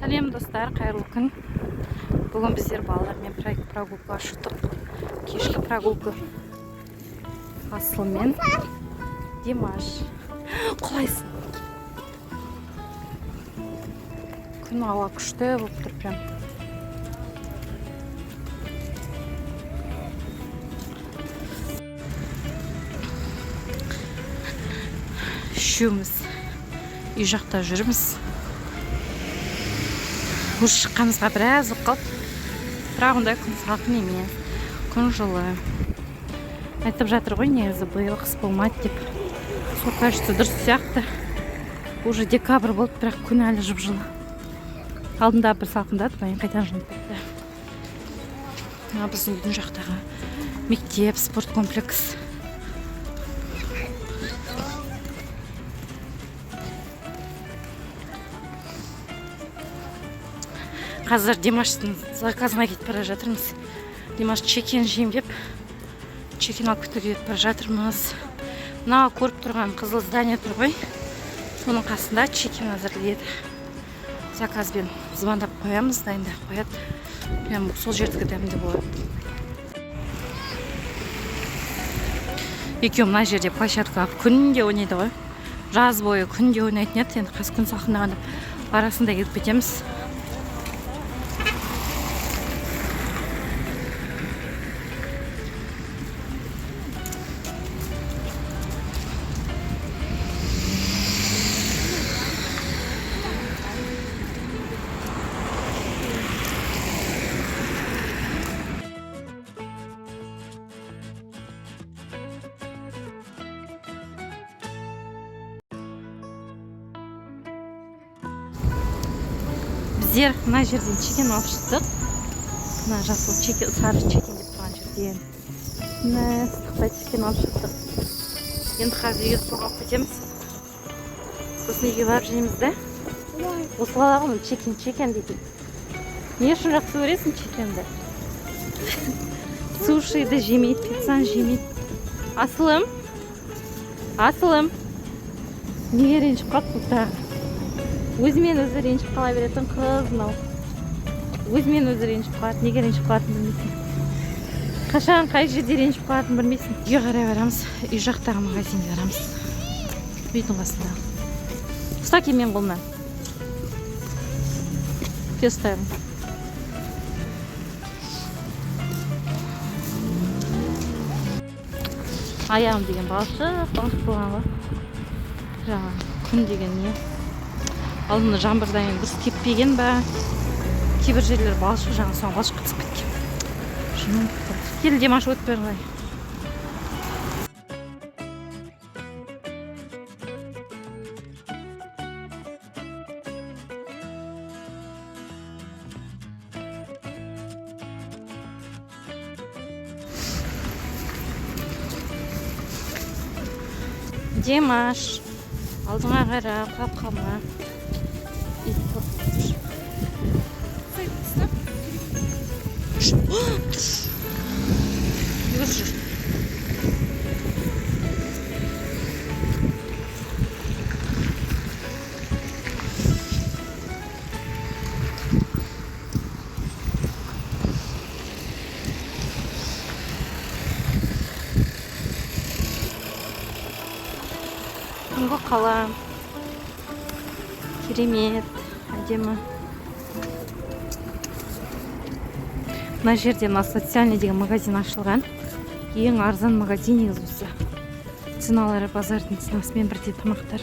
Сәлем, достар, қайырлы күн! Бүгін біздер балалармен прогулкаға шықтық. Кешкі прогулка. Асылмен Димаш. Құлайсың. Күн, ауа күшті болып тұр прям. Үшеуміз үй жақта жүрміз. Уже шыққанымызға біраз болып қалды, бірақ ондай күн салқын емес, күн жылы. Айтып жатыр ғой негізі, биыл қыс болмайды деп. Сол, кажется, дұрыс сияқты. Уже декабрь болды, бірақ күн әлі жып жылы. Алдында бір салқындады, одан кейін қайтадан жылынып кетті. Мына біздің үйдің жақтағы мектеп, спорт комплекс. Қазір Димаштың заказына кетіп бара жатырмыз. Димаш чекен жеймін деп, чекен алып кетуге кетіп бара жатырмыз. Мына көріп тұрған қызыл здание тұр ғой, соның қасында чекен әзірлейді. Заказбен звондап қоямыз, дайындап қояды. Прям сол жердікі дәмді болады. Екеуі мына жерде площадкаға күнде ойнайды ғой. Жаз бойы күнде ойнайтын еді. Енді қазір күн салқындаған деп арасында келіп кетеміз. Біздер мына жерден чекен алып шықтық. Мына жасыл чекен, сары чекен деп тұрған жерден. Мына ыстықта чекен алып шықтық. Енді қазір үйге соға алып кетеміз. Сосын үйге барып жейміз да. Осы бала ғой чекен, чекен дейтін. Не үшін жақсы көресің чекенді? Сушиді жемейді, пиццаны жемейді. Асылым, Асылым, неге ренжіп қалды бұл тағы? Өзімен өзі ренжіп қала беретін қыз мынау. Өзімен өзі ренжіп қалады, неге ренжіп қалатынын білмейсің. Қашан, қай жерде ренжіп қалатынын білмейсің. Үйге қарай барамыз, үй жақтағы магазинге барамыз. Үйдің қасындағы. Ұста кел менің қолымнан. Кел, ұстаймын. Аяғым деген балшық, балшық болған ғой. Жаңа күн деген не? Алдында жаңбырдан кейін дұрыс кеппеген ба? Кейбір жерлер балшық, жаңа соған балшыққа түсіп кеткен. Жынып тұр. Кел, Димаш, өтіп бері қарай. Димаш, алдыңа қара, құлап қалма. Ит қорқып тұр. Тұр. Жүгір, жүр. Түнгі қала. Керемет, әдемі. Мына жерде мына социальный деген магазин ашылған. Ең арзан магазин негізі осы. Ценалары базардың ценасымен бірдей тамақтар.